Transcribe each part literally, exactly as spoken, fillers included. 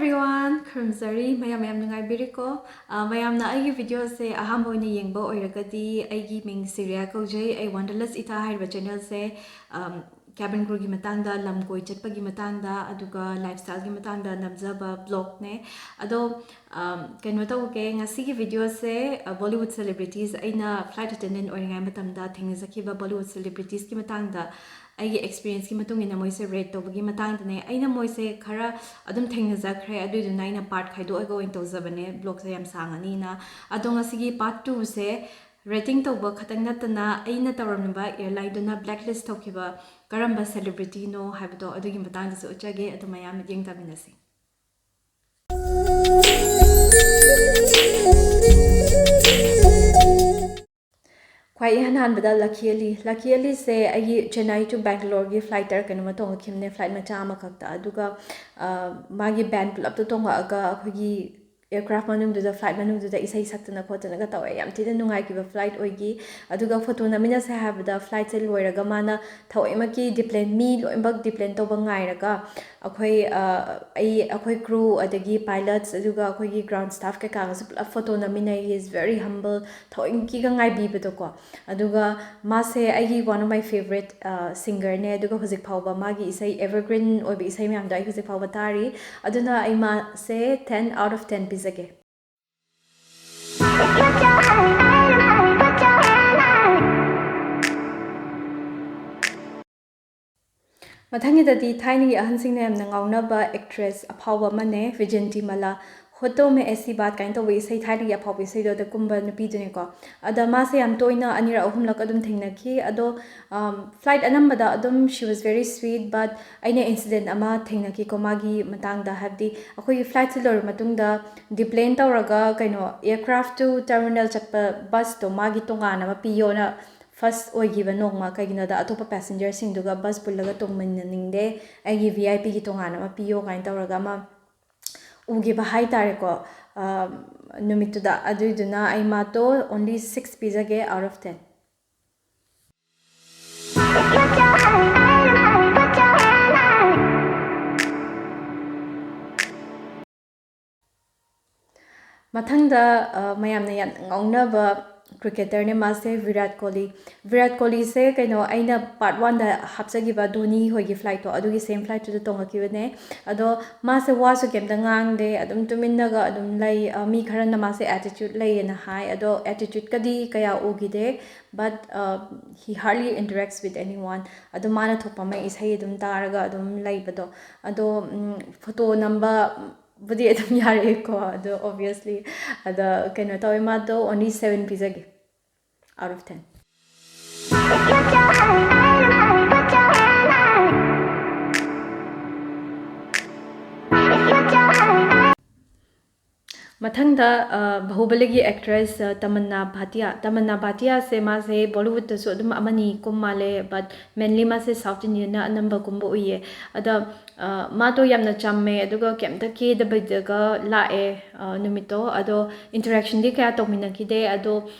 Everyone, ꯈꯨꯔꯨꯝꯖꯔꯤ꯫ ꯃꯌꯥꯝ ꯃꯌꯥꯝ ꯅꯨꯡꯉꯥꯏꯕꯤꯔꯤꯀꯣ? ꯑ, ꯃꯌꯥꯝꯅ ꯑꯩꯒꯤ ꯚꯤꯗꯤꯑꯣꯁꯦ ꯑꯍꯥꯟꯕ ꯑꯣꯏꯅ ꯌꯦꯡꯕ ꯑꯣꯏꯔꯒꯗꯤ, ꯑꯩꯒꯤ ꯃꯤꯡ ꯁꯤꯔꯤꯌꯥ ꯀꯧꯖꯩ꯫ ꯑꯩ Wanderlust Ita ꯍꯥꯏꯔꯤꯕ ꯆꯦꯅꯦꯜꯁꯦ, ꯑꯝ, ꯀꯦꯕꯤꯟ ꯀ꯭ꯔꯨꯒꯤ ꯃꯇꯥꯡꯗ, ꯂꯝ ꯀꯣꯏ ꯆꯠꯄꯒꯤ ꯃꯇꯥꯡꯗ, ꯑꯗꯨꯒ ꯂꯥꯏꯐꯁ꯭ꯇꯥꯏꯜꯒꯤ ꯃꯇꯥꯡꯗ ꯅꯝꯖꯕ ꯕ꯭ꯂꯣꯒꯅꯦ꯫ ꯑꯗꯣ, ꯑꯝ, ꯀꯩꯅꯣ ꯇꯧꯒꯦ, ꯉꯁꯤꯒꯤ ꯚꯤꯗꯤꯑꯣꯁꯦ, ꯑ, ꯕꯣꯂꯤꯋꯨꯗ ꯁꯦꯂꯤꯕ꯭ꯔꯤꯇꯤꯁ, ꯑꯩꯅ ꯐ꯭ꯂꯥꯏꯠ ꯑꯦꯇꯦꯟꯗꯦꯟꯠ ꯑꯣꯏꯔꯤꯉꯩ ꯃꯇꯝꯗ ꯊꯦꯡꯅꯖꯈꯤꯕ ꯕꯣꯂꯤꯋꯨꯗ ꯁꯦꯂꯤꯕ꯭ꯔꯤꯇꯤꯁꯀꯤ ꯃꯇꯥꯡꯗ, ꯑꯩꯒꯤ ꯑꯦꯛꯁꯄꯤꯔꯤꯌꯦꯟꯁꯀꯤ ꯃꯇꯨꯡ ꯏꯟꯅ ꯃꯣꯏꯁꯦ ꯔꯦꯠ ꯇꯧꯕꯒꯤ ꯃꯇꯥꯡꯗꯅꯦ꯫ ꯑꯩꯅ ꯃꯣꯏꯁꯦ ꯈꯔ ꯑꯗꯨꯝ ꯊꯦꯡꯅꯖꯈ꯭ꯔꯦ, ꯑꯗꯨꯏꯗꯨꯅ ꯑꯩꯅ ꯄꯥꯔꯠ ꯈꯥꯏꯗꯣꯛꯑꯒ ꯑꯣꯏꯅ ꯇꯧꯖꯕꯅꯦ, ꯕ꯭ꯂꯣꯒꯁꯦ ꯌꯥꯝ ꯁꯥꯡꯉꯅꯤꯅ꯫ ꯑꯗꯣ ꯉꯁꯤꯒꯤ ꯄꯥꯔꯠ ꯇꯨꯁꯦ ꯔꯦꯇꯤꯡ ꯇꯧꯕ ꯈꯛꯇꯪ ꯅꯠꯇꯅ, ꯑꯩꯅ ꯇꯧꯔꯝꯃꯤꯕ ꯑꯦꯌꯔꯂꯥꯏꯟꯗꯨꯅ ꯕ꯭ꯂꯦꯛ ꯂꯤꯁ ꯇꯧꯈꯤꯕ ꯀꯔꯝꯕ ꯁꯦꯂꯤꯕ꯭ꯔꯤꯇꯤꯅꯣ ꯍꯥꯏꯕꯗꯣ, ꯑꯗꯨꯒꯤ ꯃꯇꯥꯡꯗꯁꯨ ꯎꯠꯆꯒꯦ꯫ ꯑꯗꯨ ꯃꯌꯥꯝ ꯌꯦꯡꯊꯃꯤꯟꯅꯁꯤ꯫ ꯈ꯭ꯋꯥꯏ ꯏꯍꯥꯟ ꯍꯥꯟꯕꯗ ꯂꯀꯤ ꯑꯂꯤ꯫ ꯂꯀꯤ ꯑꯂꯤꯁꯦ ꯑꯩꯒꯤ ꯆꯦꯟꯅꯥꯏ to ꯕꯦꯡꯒꯂꯣꯔꯒꯤ ꯐ꯭ꯂꯥꯏꯠꯇꯔ ꯀꯩꯅꯣꯃ ꯇꯣꯡꯉꯛꯈꯤꯕꯅꯦ, ꯐ꯭ꯂꯥꯏꯠ ꯃꯆꯥ ꯑꯃꯈꯛꯇ꯫ ꯑꯗꯨꯒ, ꯑ, ꯃꯥꯒꯤ ꯕꯦꯟ ꯄꯨꯂꯞꯇꯣ ꯇꯣꯡꯉꯛꯑꯒ ꯑꯩꯈꯣꯏꯒꯤ ꯑꯦꯌꯔꯀ꯭ꯔꯥꯐ ꯃꯅꯨꯡꯗꯨꯗ, ꯐ꯭ꯂꯥꯏꯠ ꯃꯅꯨꯡꯗꯨꯗ ꯏꯁꯩ ꯁꯛꯇꯅ ꯈꯣꯠꯇꯅꯒ ꯇꯧꯋꯦ꯫ ꯌꯥꯝ ꯊꯤꯅ ꯅꯨꯡꯉꯥꯏꯈꯤꯕ ꯐ꯭ꯂꯥꯏꯠ ꯑꯣꯏꯈꯤ꯫ ꯑꯗꯨꯒ ꯐꯣꯇꯣ ꯅꯝꯃꯤꯟꯅꯁꯦ ꯍꯥꯏꯕꯗ, ꯐ꯭ꯂꯥꯏꯠꯁꯦ ꯂꯣꯏꯔꯒ ꯃꯥꯅ ꯊꯑꯣꯏꯃꯛꯀꯤ ꯗꯤꯄ꯭ꯂꯦꯟ, ꯃꯤ ꯂꯣꯏꯅꯃꯛ ꯗꯤꯄ꯭ꯂꯦꯟ ꯇꯧꯕ ꯉꯥꯏꯔꯒ, ꯑꯩꯈꯣꯏ, ꯑ, ꯑꯩ, ꯑꯩꯈꯣꯏ ꯀ꯭ꯔꯨ, ꯑꯗꯒꯤ ꯄꯥꯏꯂꯠꯁ, ꯑꯗꯨꯒ ꯑꯩꯈꯣꯏꯒꯤ ꯒ꯭ꯔꯥꯎꯟ ꯁ꯭ꯇꯥꯐ ꯀꯩꯀꯥꯒꯁꯨ ꯄꯨꯂꯞ ꯐꯣꯇꯣ ꯅꯝꯃꯤꯟꯅꯩ꯫ He is very humble, ꯊꯑꯣꯏꯀꯤꯒ ꯉꯥꯏꯕꯤꯕꯗꯣꯀꯣ꯫ ꯑꯗꯨꯒ ꯃꯥꯁꯦ ꯑꯩꯒꯤ one of my favourite, ꯑ, ꯁꯤꯡꯒꯔꯅꯦ꯫ ꯑꯗꯨꯒ ꯍꯧꯖꯤꯛ ꯐꯥꯎꯕ ꯃꯥꯒꯤ ꯏꯁꯩ, ꯑꯦꯚꯔꯒ꯭ꯔꯤꯟ ꯑꯣꯏꯕ ꯏꯁꯩ ꯃꯌꯥꯝꯗꯣ ꯑꯩ ꯍꯧꯖꯤꯛ ꯐꯥꯎꯕ ꯇꯥꯔꯤ꯫ ꯑꯗꯨꯅ ꯑꯩ ꯃꯥꯁꯦ ten out of ten ꯄꯤꯖꯒꯦ꯫ ꯃꯊꯪꯒꯤꯗꯗꯤ ꯊꯥꯏꯅꯒꯤ ꯑꯍꯟꯁꯤꯡꯅ ꯌꯥꯝꯅ ꯉꯥꯎꯅꯕ ꯑꯦꯛꯇ꯭ꯔꯦꯁ ꯑꯐꯥꯎꯕ ꯑꯃꯅꯦ, ꯕꯤꯖꯦꯟꯇꯤ ꯃꯂꯥ꯫ ꯍꯣꯇꯣ ꯃꯦ ꯑꯦꯁꯤ ꯕꯥꯠ ꯀꯥꯏꯅ ꯇꯧꯕ ꯏꯁꯩ, ꯊꯥꯏꯅꯒꯤ ꯑꯐꯥꯎꯕ ꯏꯁꯩꯗꯣ ꯑꯗ ꯀꯨꯝꯕ ꯅꯨꯄꯤꯗꯨꯅꯤꯀꯣ꯫ ꯑꯗ ꯃꯥꯁꯦ ꯌꯥꯝ ꯇꯣꯏꯅ, ꯑꯅꯤꯔꯛ ꯑꯍꯨꯝꯂꯛ ꯑꯗꯨꯝ ꯊꯦꯡꯅꯈꯤ꯫ ꯑꯗꯣ, ꯑꯝ, ꯐ꯭ꯂꯥꯏꯠ ꯑꯅꯝꯕꯗ ꯑꯗꯨꯝ she was very sweet, but ꯑꯩꯅ ꯏꯟꯁꯤꯗꯦꯟ ꯑꯃ ꯊꯦꯡꯅꯈꯤꯀꯣ ꯃꯥꯒꯤ ꯃꯇꯥꯡꯗ꯫ ꯍꯥꯏꯕꯗꯤ ꯑꯩꯈꯣꯏꯒꯤ ꯐ꯭ꯂꯥꯏꯠꯁꯦ ꯂꯣꯏꯔꯕ ꯃꯇꯨꯡꯗ ꯗꯤꯄ꯭ꯂꯦꯟ ꯇꯧꯔꯒ, ꯀꯩꯅꯣ, aircraft to terminal ꯆꯠꯄ ꯕꯁꯇꯣ ꯃꯥꯒꯤ ꯇꯣꯉꯥꯟꯅ ꯑꯃ ꯄꯤꯌꯣꯅ ꯐꯥꯔꯁ ꯑꯣꯏꯈꯤꯕ ꯅꯣꯡꯃ꯫ ꯀꯩꯒꯤꯅꯣꯗ, ꯑꯇꯣꯞꯄ ꯄꯦꯁꯦꯟꯖꯔꯁꯤꯡꯗꯨꯒ ꯕꯁ ꯄꯨꯜꯂꯒ ꯇꯣꯡꯃꯤꯟꯅꯅꯤꯡꯗꯦ, ꯑꯩꯒꯤ ꯚꯤ ꯑꯥꯏ ꯄꯤꯒꯤ ꯇꯣꯉꯥꯟꯅ ꯑꯃ ꯄꯤꯌꯣ ꯀꯥꯏꯅ ꯇꯧꯔꯒ ꯑꯃ ꯎꯈꯤꯕ ꯍꯥꯏ ꯇꯥꯔꯦꯀꯣ, ꯑ, ꯅꯨꯃꯤꯠꯇꯨꯗ꯫ ꯑꯗꯨꯏꯗꯨꯅ ꯑꯩ ꯃꯥꯇꯣ only six ꯄꯤꯖꯒꯦ out of ten꯫ ꯃꯊꯪꯗ ꯑ, ꯃꯌꯥꯝꯅ ꯌꯥꯝ ꯉꯥꯎꯅꯕ cricketerꯅꯦ ꯃꯥꯁꯦ, ꯚꯤꯔꯥꯠ ꯀꯣꯂꯤ꯫ ꯚꯤꯔꯥꯠ ꯀꯣꯂꯤꯁꯦ ꯀꯩꯅꯣ, ꯑꯩꯅ part oneꯗ ꯍꯥꯞꯆꯈꯤꯕ ꯙꯣꯅꯤ ꯍꯣꯏꯒꯤ flightꯇꯣ, ꯑꯗꯨꯒꯤ same flightꯇꯨꯗ ꯇꯣꯡꯉꯛꯈꯤꯕꯅꯦ꯫ ꯑꯗꯣ ꯃꯥꯁꯦ ꯋꯥꯁꯨ ꯀꯩꯝꯇ ꯉꯥꯡꯗꯦ, ꯑꯗꯨꯝ ꯇꯨꯃꯤꯟꯅꯒ ꯑꯗꯨꯝ ꯂꯩ꯫ ꯑ, ꯃꯤ ꯈꯔꯅ ꯃꯥꯁꯦ attitude ꯂꯩꯌꯦꯅ ꯍꯥꯏ, ꯑꯗꯣ attitudeꯀꯗꯤ ꯀꯌꯥ ꯎꯈꯤꯗꯦ꯫ But uh, he hardly interacts with anyone. ꯑꯗꯣ ꯃꯥꯅ ꯊꯣꯛꯄ ꯑꯃ ꯏꯁꯩ ꯑꯗꯨꯝ ꯇꯥꯔꯒ ꯑꯗꯨꯝ ꯂꯩꯕꯗꯣ꯫ ꯑꯗꯣ ꯐꯣꯇꯣ ꯅꯝꯕꯕꯨꯗꯤ ꯑꯗꯨꯝ ꯌꯥꯔꯛꯑꯦꯀꯣ, ꯑꯗꯣ obviously꯫ ꯑꯗ ꯀꯩꯅꯣ ꯇꯧꯋꯦ, ꯃꯥꯗꯣ only seven ꯄꯤꯖꯒꯦ out of ten꯫ ꯃꯊꯪꯗ ꯑ, ꯕꯥꯍꯨꯕꯂꯤꯒꯤ actress ꯑ, ꯇꯃꯟꯅꯥ ꯚꯥꯇꯤꯌꯥ꯫ ꯇꯃꯟꯅꯥ ꯚꯥꯇꯤꯌꯥꯁꯦ ꯃꯥꯁꯦ ꯕꯣꯂꯤꯋꯨꯗꯇꯁꯨ ꯑꯗꯨꯝ ꯑꯃꯅꯤ ꯀꯨꯝ ꯃꯥꯜꯂꯦ, but mainly ꯃꯥꯁꯦ South Indianꯅ ꯑꯅꯝꯕ ꯀꯨꯝꯕ ꯎꯏꯌꯦ꯫ ꯑꯗ ꯑ, ꯃꯥꯗꯣ ꯌꯥꯝꯅ ꯆꯝꯃꯦ, ꯑꯗꯨꯒ ꯀꯩꯝꯇ ꯀꯦꯗꯕꯤꯗꯒ ꯂꯥꯛꯑꯦ ꯑ, ꯅꯨꯃꯤꯠꯇꯣ꯫ ꯑꯗꯣ interactionꯗꯤ ꯀꯌꯥ ꯇꯧꯃꯤꯟꯅꯈꯤꯗꯦ꯫ ꯑꯗꯣ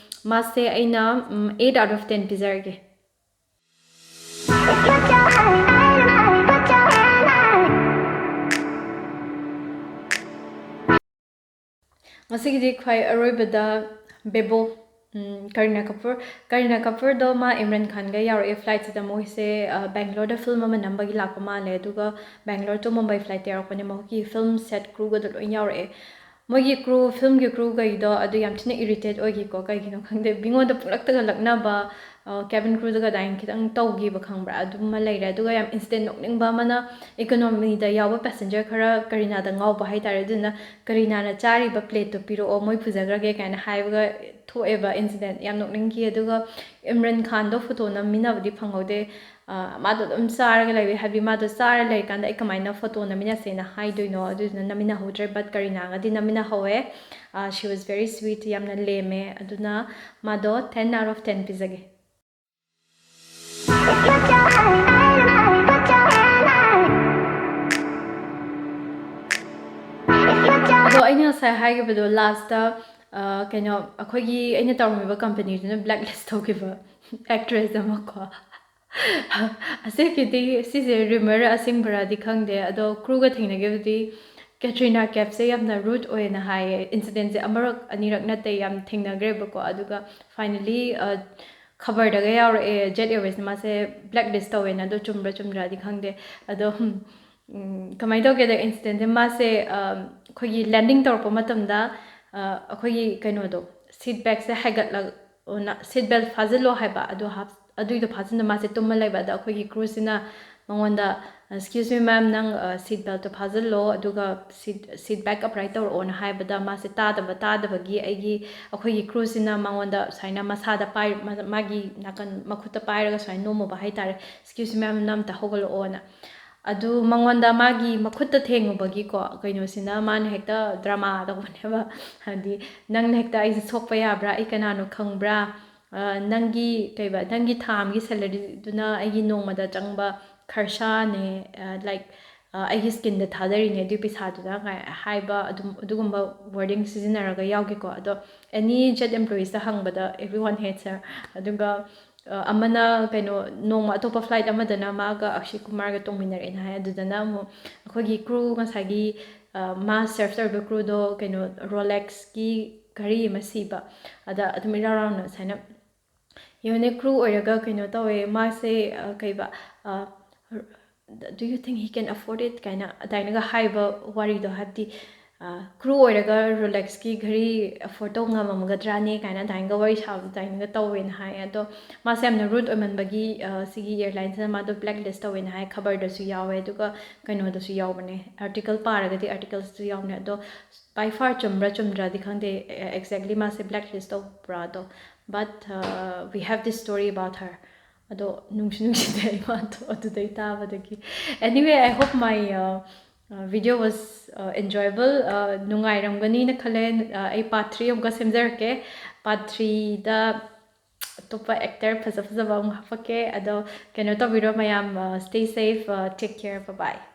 ꯃꯥꯁꯦ ꯑꯩꯅ ꯎꯝ, eight out of ten ꯄꯤꯖꯔꯒꯦ꯫ ꯉꯁꯤꯒꯤꯗꯤ ꯈ꯭ꯋꯥꯏ ꯑꯔꯣꯏꯕꯗ ꯕꯦꯕꯣ, ꯎꯝ, ꯀꯔꯤꯅꯥ ꯀꯄꯨꯔ꯫ ꯀꯔꯤꯅꯥ ꯀꯄꯨꯔꯗꯣ ꯃꯥ ꯏꯝꯔꯥꯟ ꯈꯥꯟꯒ ꯌꯥꯎꯔꯛꯑꯦ flightꯁꯤꯗ꯫ ꯃꯣꯏꯁꯦ ꯑ, ꯕꯦꯡꯒ꯭ꯂꯣꯔꯗ film ꯑꯃ ꯅꯝꯕꯒꯤ ꯂꯥꯛꯄ ꯃꯥꯜꯂꯦ, ꯑꯗꯨꯒ ꯕꯦꯡꯒ꯭ꯂꯣꯔ to ꯃꯨꯝꯕꯥꯏ flightꯇ ꯌꯥꯎꯔꯛꯄꯅꯦ꯫ ꯃꯈꯣꯏꯒꯤ film set crewꯒꯗꯣ ꯂꯣꯏ ꯌꯥꯎꯔꯛꯑꯦ꯫ ꯃꯣꯏꯒꯤ crew, filmꯒꯤ crewꯒꯩꯗꯣ ꯑꯗꯨ ꯌꯥꯝ ꯊꯤꯅ irritate ꯑꯣꯏꯈꯤꯀꯣ꯫ ꯀꯩꯒꯤꯅꯣ ꯈꯪꯗꯦ, ꯃꯤꯉꯣꯟꯗ ꯄꯨꯡꯂꯛꯇꯒ ꯂꯛꯅꯕ, ꯑ, cabin crewꯗꯒ ꯑꯗꯨꯃꯥꯏꯅ ꯈꯤꯇꯪ ꯇꯧꯈꯤꯕ ꯈꯪꯕ꯭ꯔꯥ? ꯑꯗꯨꯃ ꯂꯩꯔꯦ꯫ ꯑꯗꯨꯒ ꯌꯥꯝ incident ꯅꯣꯛꯅꯤꯡꯕ ꯑꯃꯅ, economyꯗ ꯌꯥꯎꯕ passenger ꯈꯔ ꯀꯔꯤꯅꯥꯗ ꯉꯥꯎꯕ ꯍꯥꯏꯇꯥꯔꯦ꯫ ꯑꯗꯨꯅ "ꯀꯔꯤꯅꯥꯅ ꯆꯥꯔꯤꯕ plateꯇꯣ ꯄꯤꯔꯛꯑꯣ, ꯃꯣꯏ ꯄꯨꯖꯈ꯭ꯔꯒꯦ" ꯀꯥꯏꯅ ꯍꯥꯏꯕꯒ ꯊꯣꯛꯑꯦꯕ incident꯫ ꯌꯥꯝ ꯅꯣꯛꯅꯤꯡꯈꯤ꯫ ꯑꯗꯨꯒ ꯏꯝꯔꯥꯟ ꯈꯥꯟꯗꯣ ꯐꯣꯇꯣ ꯅꯝꯃꯤꯟꯅꯕꯗꯤ ꯐꯪꯍꯧꯗꯦ꯫ ꯑ, ꯃꯥꯗꯣ ꯑꯗꯨꯝ ꯆꯥꯔꯒ ꯂꯩꯕ, ꯍꯥꯏꯕꯗꯤ ꯃꯥꯗꯣ ꯆꯥꯔ ꯂꯩꯔꯀꯥꯟꯗ ꯑꯩ ꯀꯃꯥꯏꯅ ꯐꯣꯇꯣ ꯅꯝꯃꯤꯟꯅꯁꯦꯅ ꯍꯥꯏꯗꯣꯏꯅꯣ? ꯑꯗꯨꯗꯨꯅ ꯅꯝꯃꯤꯟꯅꯍꯧꯗ꯭ꯔꯦ꯫ But ꯀꯔꯤꯅꯥꯒꯗꯤ ꯅꯝꯃꯤꯟꯅꯍꯧꯋꯦ꯫ ꯑ, she was very sweet, ꯌꯥꯝꯅ ꯂꯦꯝꯃꯦ꯫ ꯑꯗꯨꯅ ꯃꯥꯗꯣ ten out of ten ꯄꯤꯖꯒꯦ꯫ ꯑꯗꯣ ꯑꯩꯅ ꯉꯁꯥꯏ ꯍꯥꯏꯈꯤꯕꯗꯣ lastꯇ, ꯑ, ꯀꯩꯅꯣ, ꯑꯩꯈꯣꯏꯒꯤ ꯑꯩꯅ ꯇꯧꯔꯝꯃꯤꯕ companyꯗꯨꯅ blacklist ꯇꯧꯈꯤꯕ actress ꯑꯃ ꯀꯣ꯫ ꯑꯁꯦꯡꯀꯤꯗꯤ ꯁꯤꯁꯦ rumour ꯑꯁꯦꯡꯕꯔꯥꯗꯤ ꯈꯪꯗꯦ, ꯑꯗꯣ crewꯒ ꯊꯦꯡꯅꯈꯤꯕꯗꯤ ꯀꯦꯇ꯭ꯔꯤꯅꯥ ꯀꯦꯐꯁꯦ ꯌꯥꯝꯅ ꯔꯨꯗ ꯑꯣꯏꯅ ꯍꯥꯏꯌꯦ꯫ ꯏꯟꯁꯤꯗꯦꯟꯁꯦ ꯑꯃꯔꯛ ꯑꯅꯤꯔꯛ ꯅꯠꯇꯦ, ꯌꯥꯝ ꯊꯦꯡꯅꯈ꯭ꯔꯦꯕꯀꯣ꯫ ꯑꯗꯨꯒ ꯐꯥꯏꯅꯂꯤ ꯈꯕꯔꯗꯒ ꯌꯥꯎꯔꯛꯑꯦ, ꯖꯦꯠ ꯑꯦꯌꯔꯋꯦꯁꯅ ꯃꯥꯁꯦ ꯕ꯭ꯂꯦꯛ ꯂꯤꯁ ꯇꯧꯋꯦꯅ꯫ ꯑꯗꯣ ꯆꯨꯝꯕ꯭ꯔꯥ ꯆꯨꯝꯗ꯭ꯔꯥꯗꯤ ꯈꯪꯗꯦ꯫ ꯑꯗꯣ ꯎꯝ, ꯀꯃꯥꯏꯅ ꯇꯧꯒꯦꯗ, ꯏꯟꯁꯤꯗꯦꯟꯁꯦ ꯃꯥꯁꯦ ꯑꯩꯈꯣꯏꯒꯤ ꯂꯦꯟꯗꯤꯡ ꯇꯧꯔꯛꯄ ꯃꯇꯝꯗ ꯑꯩꯈꯣꯏꯒꯤ ꯀꯩꯅꯣꯗꯣ, ꯁꯤꯠ ꯕꯦꯛꯁꯦ ꯍꯥꯏꯒꯠꯂꯛ ꯑꯣꯅ, ꯁꯤꯠ ꯕꯦꯜ ꯐꯥꯖꯤꯜꯂꯣ ꯍꯥꯏꯕ꯫ ꯑꯗꯣ ꯍꯥꯞ-, ꯑꯗꯨꯏꯗꯣ ꯐꯥꯖꯤꯟꯗ ꯃꯥꯁꯦ ꯇꯨꯝꯃ ꯂꯩꯕ꯫ ꯑꯗ ꯑꯩꯈꯣꯏꯒꯤ ꯀ꯭ꯔꯨꯁꯤꯅ ꯃꯉꯣꯟꯗ, "Excuse me ma'am, ꯅꯪ ꯁꯤꯠ ꯕꯦꯜꯠꯇꯣ ꯐꯥꯖꯤꯜꯂꯣ, ꯑꯗꯨꯒ ꯁꯤꯠ ꯁꯤꯠ ꯕꯦꯛ ꯑꯞꯔꯥꯏꯠ ꯇꯧꯔꯛꯑꯣꯅ" ꯍꯥꯏꯕꯗ ꯃꯥꯁꯦ ꯇꯥꯗꯕ, ꯇꯥꯗꯕꯒꯤ ꯑꯩꯒꯤ, ꯑꯩꯈꯣꯏꯒꯤ ꯀ꯭ꯔꯨꯁꯤꯅ ꯃꯉꯣꯟꯗ ꯁꯨꯃꯥꯏꯅ ꯃꯁꯥꯗ ꯄꯥꯏ-, ꯃꯥ-, ꯃꯥꯒꯤ ꯅꯥꯀꯟ ꯃꯈꯨꯠꯇ ꯄꯥꯏꯔꯒ ꯁꯨꯃꯥꯏꯅ ꯅꯣꯝꯃꯨꯕ ꯍꯥꯏꯇꯥꯔꯦ꯫ "Excuse me ma'am, ꯅꯪ ꯑꯝꯇ ꯍꯧꯒꯠꯂꯛꯑꯣꯅ"꯫ ꯑꯗꯨ ꯃꯉꯣꯟꯗ ꯃꯥꯒꯤ ꯃꯈꯨꯠꯇ ꯊꯦꯡꯉꯨꯕꯒꯤꯀꯣ, ꯀꯩꯅꯣꯁꯤꯅ ꯃꯥꯅ ꯍꯦꯛꯇ ꯗ꯭ꯔꯃꯥ ꯇꯧꯕꯅꯦꯕ꯫ ꯍꯥꯏꯗꯤ, "ꯅꯪꯅ ꯍꯦꯛꯇ ꯑꯩꯁꯦ ꯁꯣꯛꯄ ꯌꯥꯕ꯭ꯔꯥ? ꯑꯩ ꯀꯅꯥꯅꯣ ꯈꯪꯕ꯭ꯔꯥ? ꯑ, ꯅꯪꯒꯤ, ꯀꯩꯕ, ꯅꯪꯒꯤ ꯊꯥ ꯑꯃꯒꯤ ꯁꯦꯂꯔꯤꯗꯨꯅ ꯑꯩꯒꯤ ꯅꯣꯡꯃꯗ ꯆꯪꯕ ꯈꯔꯁꯥꯅꯦ, ꯑ, ꯂꯥꯏꯛ, ꯑ, ꯑꯩꯒꯤ ꯁ꯭ꯀꯤꯟꯗ ꯊꯥꯗꯔꯤꯅꯦ, ꯑꯗꯨꯒꯤ ꯄꯩꯁꯥꯗꯨꯅ" ꯀꯥꯏ ꯍꯥꯏꯕ, ꯑꯗꯨꯝ, ꯑꯗꯨꯒꯨꯝꯕ ꯋꯥꯔꯗꯤꯡ ꯁꯤꯖꯤꯟꯅꯔꯒ ꯌꯥꯎꯒꯦꯀꯣ꯫ ꯑꯗꯣ ꯑꯦꯅꯤ ꯖꯦꯠ ꯑꯦꯝꯄ꯭ꯂꯣꯌꯤꯁꯇ ꯍꯪꯕꯗ, "Everyone hates her"꯫ ꯑꯗꯨꯒ ꯑ, ꯑꯃꯅ ꯀꯩꯅꯣ, ꯅꯣꯡꯃ ꯑꯇꯣꯞꯄ ꯐ꯭ꯂꯥꯏꯠ ꯑꯃꯗꯅ ꯃꯥꯒ ꯑꯛꯁꯤꯀꯨꯃꯥꯔꯒ ꯇꯣꯡꯃꯤꯟꯅꯔꯛꯑꯦꯅ ꯍꯥꯏ꯫ ꯑꯗꯨꯗꯅ ꯑꯃꯨꯛ ꯑꯩꯈꯣꯏꯒꯤ ꯀ꯭ꯔꯨ, ꯉꯁꯥꯏꯒꯤ, ꯑ, ꯃꯥ ꯁꯔꯐ ꯇꯧꯔꯤꯕ ꯀ꯭ꯔꯨꯗꯣ ꯀꯩꯅꯣ, ꯔꯣꯂꯦꯛꯁꯀꯤ ꯘꯔꯤ ꯑꯃ ꯁꯤꯕ꯫ ꯑꯗ ꯑꯗꯨꯝ ꯏꯔꯥꯎ ꯂꯥꯎꯅ ꯁꯨꯃꯥꯏꯅ, ꯌꯦꯡꯉꯨꯅꯦ, ꯀ꯭ꯔꯨ ꯑꯣꯏꯔꯒ ꯀꯩꯅꯣ ꯇꯧꯋꯦ, ꯃꯥꯁꯦ, ꯑ, ꯀꯩꯕ, ꯑ, "Do you think he can afford it?" ꯀꯥꯏꯅ ꯑꯗꯨꯃꯥꯏꯅꯒ ꯍꯥꯏꯕ ꯋꯥꯔꯤꯗꯣ, ꯍꯥꯏꯕꯗꯤ, ꯑ, ꯀ꯭ꯔꯨ ꯑꯣꯏꯔꯒ ꯔꯣꯂꯦꯛꯁꯀꯤ ꯘꯔꯤ ꯑꯦꯐꯣꯔꯗ ꯇꯧ ꯉꯝꯃꯝꯒꯗ꯭ꯔꯥꯅꯦ ꯀꯥꯏꯅ ꯑꯗꯨꯃꯥꯏꯅꯒ ꯋꯥꯔꯤ ꯁꯥꯕ ꯑꯗꯨꯃꯥꯏꯅꯒ ꯇꯧꯋꯦꯅ ꯍꯥꯏ꯫ ꯑꯗꯣ ꯃꯥꯁꯦ ꯌꯥꯝꯅ ꯔꯨꯗ ꯑꯣꯏꯃꯟꯕꯒꯤ, ꯑ, ꯁꯤꯒꯤ ꯑꯦꯌꯔꯂꯥꯏꯟꯁꯤꯅ ꯃꯥꯗꯣ ꯕ꯭ꯂꯦꯛ ꯂꯤꯁ ꯇꯧꯋꯦꯅ ꯍꯥꯏ, ꯈꯕꯔꯗꯁꯨ ꯌꯥꯎꯋꯦ, ꯑꯗꯨꯒ ꯀꯩꯅꯣꯗꯁꯨ ꯌꯥꯎꯕꯅꯦ, ꯑꯥꯔꯇꯤꯀꯜ ꯄꯥꯔꯒꯗꯤ ꯑꯥꯔꯇꯤꯀꯜꯁꯇꯁꯨ ꯌꯥꯎꯕꯅꯦ꯫ ꯑꯗꯣ by far ꯆꯨꯝꯕ꯭ꯔꯥ ꯆꯨꯝꯗ꯭ꯔꯥꯗꯤ ꯈꯪꯗꯦ, ꯑꯦ-, exactly ꯃꯥꯁꯦ ꯕ꯭ꯂꯦꯛ ꯂꯤꯁ ꯇꯧꯕ꯭ꯔꯥ ꯑꯗꯣ, but, uh, we have this story about her. ꯑꯗꯣ ꯅꯨꯡꯁꯨ ꯅꯨꯡꯁꯤꯗꯦ ꯑꯩ ꯃꯥꯗꯣ ꯑꯗꯨꯗꯩ ꯇꯥꯕꯗꯒꯤ꯫ Anyway, I hope my, uh, uh, video was, uh, enjoyable. Uh, ꯅꯨꯡꯉꯥꯏꯔꯝꯒꯅꯤꯅ ꯈꯜꯂꯦ꯫ Uh, ꯑꯩ part three ꯑꯃꯨꯛꯀ ꯁꯦꯝꯖꯔꯛꯀꯦ꯫ Part threeꯗ ꯑꯇꯣꯞꯄ ꯑꯦꯛꯇꯔ ꯐꯖ ꯐꯖꯕ ꯑꯃꯨꯛ ꯍꯥꯞꯄꯛꯀꯦ꯫ ꯑꯗꯣ ꯀꯩꯅꯣ ꯇꯧꯕꯤꯔꯣ ꯃꯌꯥꯝ, uh, stay safe, uh, take care, bye bye.